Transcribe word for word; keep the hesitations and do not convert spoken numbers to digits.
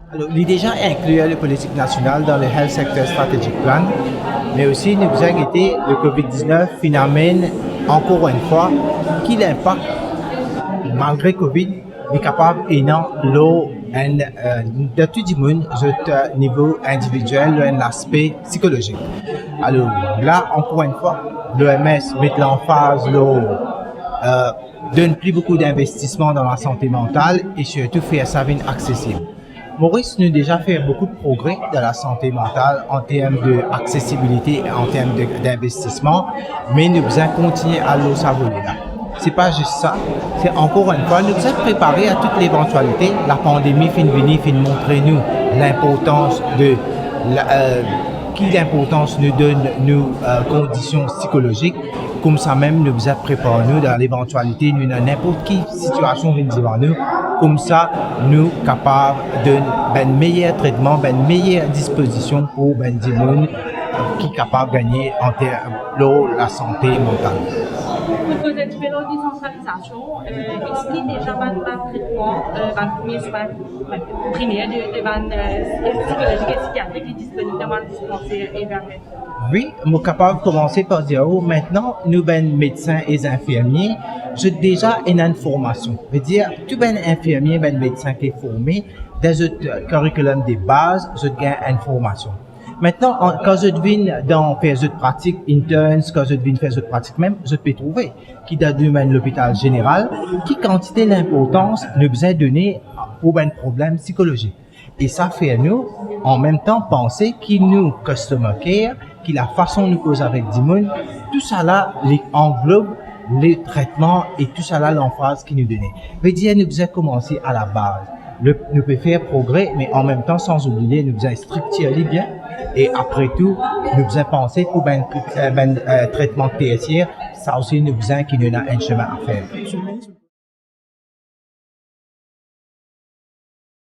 Alor, li deza inklir le politik nasional dan le Health Sector Strategic Plan, me osi nou bizin gete le covid diznef finn amenn ankor enn fwa ki linpak, malgre covid, li kapav ena lor enn, eh, dan tou dimoun, zot, eh, nivo individiel, lor enn laspe sikolozik. Alor, la, ankor enn fwa, l'O M S met lanfaz lor, eh, donn pli boukou dinvestisman dan lasante mantal e sirtou fer sa vinn aksesib. Moris, nou deza fer boukou de progre dan lasante mantal an term de aksesibilite e an term de, dinvestisman, me nou bizin kontigne al lor sa vole la. Se pa zis sa, se ankor enn fwa, nou bizin prepare a tou levantwalite. Lapandemi finn vini, finn montre nou linportans de la, eh, ki linportans nou donn nou, eh, kondision sikolozik. Koumsa mem, nou bizin prepar nou dan levantwalite nou ena ninport ki sitiasion vinn divan nou, koumsa nou kapav donn bann meyer tretman, bann meyer dispozision pou bann dimoun ki kapav gagne an ter-, lor lasante mantal. Pou koz enn tipe lor desantralizasion, eh, eski deza bann, bann tretman, eh, bann premie swen, bann primer de, de bann, eh, sikolozik e sikiatrik li disponib dan bann dispanser e bann Wi, mo kapav koumanse par dir ou, mintnan, nou bann medsin e zinfirmie, zot deza ena enn formasion. Vedir, tou bann infirmie, bann medsin ki forme, dan zot, eh, curriculum de baz, zot gagn enn formasion. Mintnan, an, kan zot vinn dan fer zot pratik, interns, kan zot vinn fer zot pratik mem, zot pe trouve ki dan domenn lopital zeneral, ki kantite linportans nou bizin done pou bann problem sikolozik. E sa fer nou, an mem tan, panse ki nou customer care, ki lafason nou koz avek dimoun, tousala, li anglob le tretman e tousala lanfaz ki nou done. Vedir, nou bizin koumanse a la baz. Le, nou pe fer progre, me an mem tan, san oubliye, nou bizin striktir li bien. E apre tou, nou bizin panse pou bann, eh, bann, eh, tretman tersier, sa osi nou bizin ki nou ena enn semin a fer.